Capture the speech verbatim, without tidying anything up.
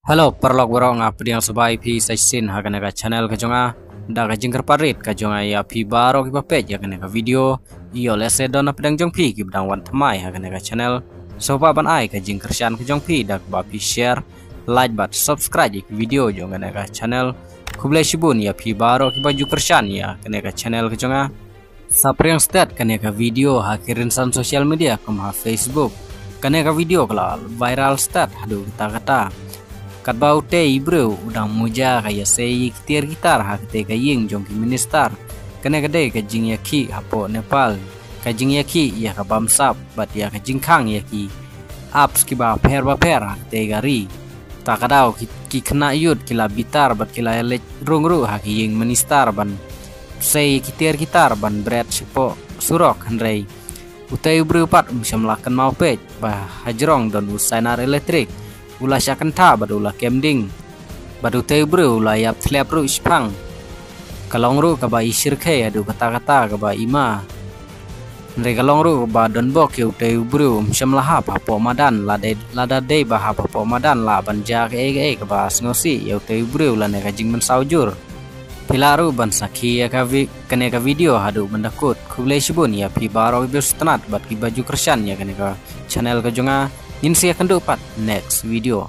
Hello paralok baroh, nga pdiang sngewbha ïa phi sa shisien ha kane ka channel ka jong nga. Da ka jingkyrpad rit ka jong nga ïa phi baroh kiba peit ïa kane ka video, ïoh lehse don na pdeng jong phi kiba dang wan thymmai ha kane ka channel, sngewbha ban ai ka jingkyrshan ka jong phi da kaba phi share, like bad subscribe ïa ka video jong kane ka channel. Khublei shibun ïa phi baroh kiba ju kyrshan ïa kane ka channel ka jong nga. Saphriang stet kane ka video ha ki rynsan social media kum ha Facebook. Kane ka video ka la viral stet haduh katta katta. Katba utei u briew u dang muja ka ïasei ïa ki tiar ki tar ha katei ka ïing jong ki minister. Kane ka dei ka jingïakhih hapoh Nepal, ka jingïakhih ïa ka bamsap bad ïa ka jingkhang ïa ki apps kiba pher ba pher ha katei ka ri. Ta ka daw ki, ki khynnah ïud ki la bitar bad ki la leit rung ruh ha ki ïing minister ban sei ki tiar ki tar ban bret shapoh surok, hynrei utei u briew pat um shym la kynmaw peit ba hajrong don u sainar elektrik, u la shah kynthah bad u la kem ding. Bad utei u briew u la ïap thlep ruh shiphang. Ka long ruh kaba i shyrkhei haduh katta katta kaba i ma. Hynrei ka long ruh kaba donbok ïa utei u briew, um shym la hap hapoh madan, la dei, lada dei ba hap hapoh madan la ban jia kaei kaei kaba sngewsih ïa utei u briew lane ka jingmynsaw jur. Phi lah ruh ban sakhi ïa ka vi-, kane ka video haduh ban da kut. Khublei shibun ïa phi baroh kiba sngewtynnat bad kiba ju kyrshan ïa kane ka channel ka jong nga. Ngin sa ïakynduh pat next video.